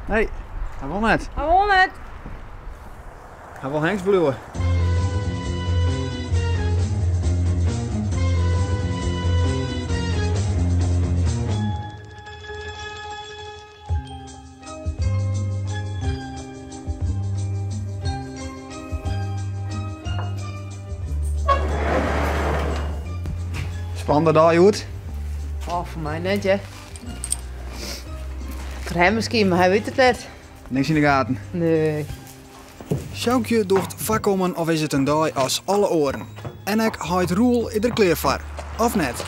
Nee, hy wol net. Hy wol net. Hy wol hengst bliuwe. Spannende dei hjoed? Oh, foar my net, ja. Foar him miskien, mar hy wit it net. Niks yn de gaten? Nee. Sjoukje docht foarkommen of is it in dei as alle oaren. En ek heit Roel is der klear foar. Of net?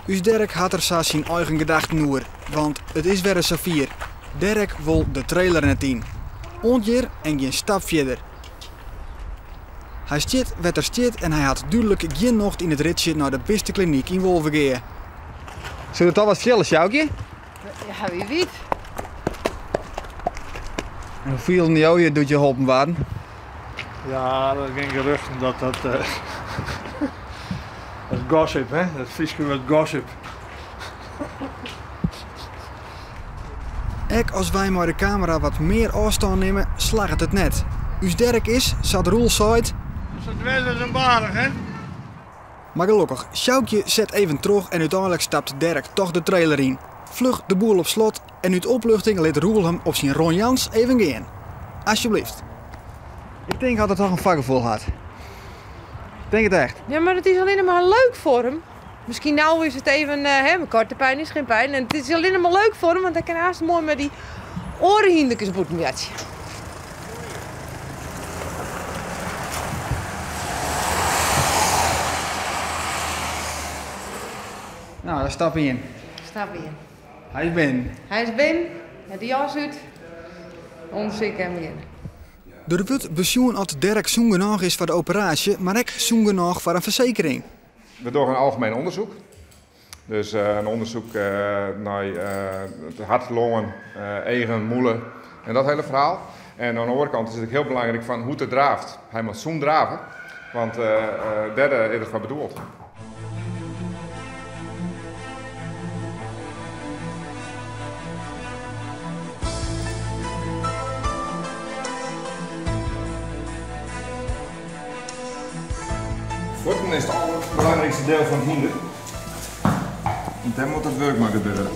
Us Derek hat der sa syn eigen gedachten oer, want it is wer ris safier. Derek wol de trailer net yn. Oant hjir en gjin stap fierder. Hy stiet wêr't er stiet en hy hat dúdlik gjin nocht yn it ritsje nei de bisteklinyk yn Wolvegea. Soe der toch wat fiele, Sjoukje? Ja, wie wit. En hoe fielden jo je doe't je holpen waarden? Ja, der gean geruchten dat dat. dat gossip, hè? Dat Fryske wurd gossip. Ek as wy mei de kamera wat mear ôfstân nimme, slagget it net. Us Derek is, sa't Roel seit. Sa dwers as in baarch, hè? Mar gelokkich, Sjoukje set even troch en úteinlik stapt Derek toch de trailer yn. Fluch de boel op slot en út opluchting lit Roel him op syn Ron Jans even gean. Asjebleaft. Ik tink dat er toch in foargefoel hat. Ik tink it echt. Ja, mar it is allinne mar leuk foar him. Miskien no is it even, hè, korte pijn is geen pijn. En it is allinne mar leuk foar him, want hy kin aanst moai mei dy oare hynderkes bûten boartsje. No, dan stap yn. Stap yn. Hy is binnen. Hy is binnen. Hy hat de jas út. Undersyk en begjinne. Der wurdt besjoen oft Derek sûn genôch is foar de operaasje, mar ek sûn genôch foar in fersekering. We dogge in algemeen ûndersyk. Dus in ûndersyk nei it hart, longen, eagen, mûle en dat hiele ferhaal. En oan de oare kant is it ek hiel belangryk fan hoe't er draaft. Hy moat sûn drave, want dêr is it foar bedoeld. Fuotten is it alderbelangrykste diel fan it hynder. Want dêr moat it wurk mei gebeure.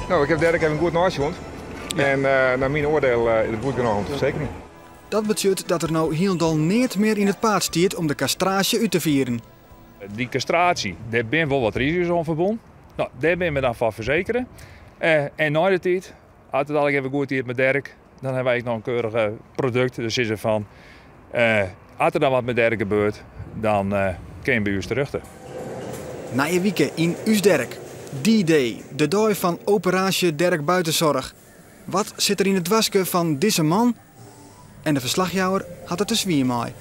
No, ik haw Derek even goed neisjoen. En nei myn oardiel is it goed genôch om te fersekerjen. Dat betsjut dat der no hielendal neat mear yn it paad stiet om de kastraasje út te fieren. Dy kastraasje, dêr binne wol wat risiko's oan ferbûn. No, dêr binne we dan foar fersekere. En nei de tiid, as it allegear wer goed giet mei Derek, dan hawwe wy ek noch in keurige produkt. Dus sizze fan, as der dan wat mei Derek gebeurt, dan kin je by ús terjochte. Nije wike yn Us Derek. D-Day, de dei fan Operaasje Derek Buitenzorg. Wat sit der yn it doaske fan dizze man? En de ferslachjouwer hat it der swier mei.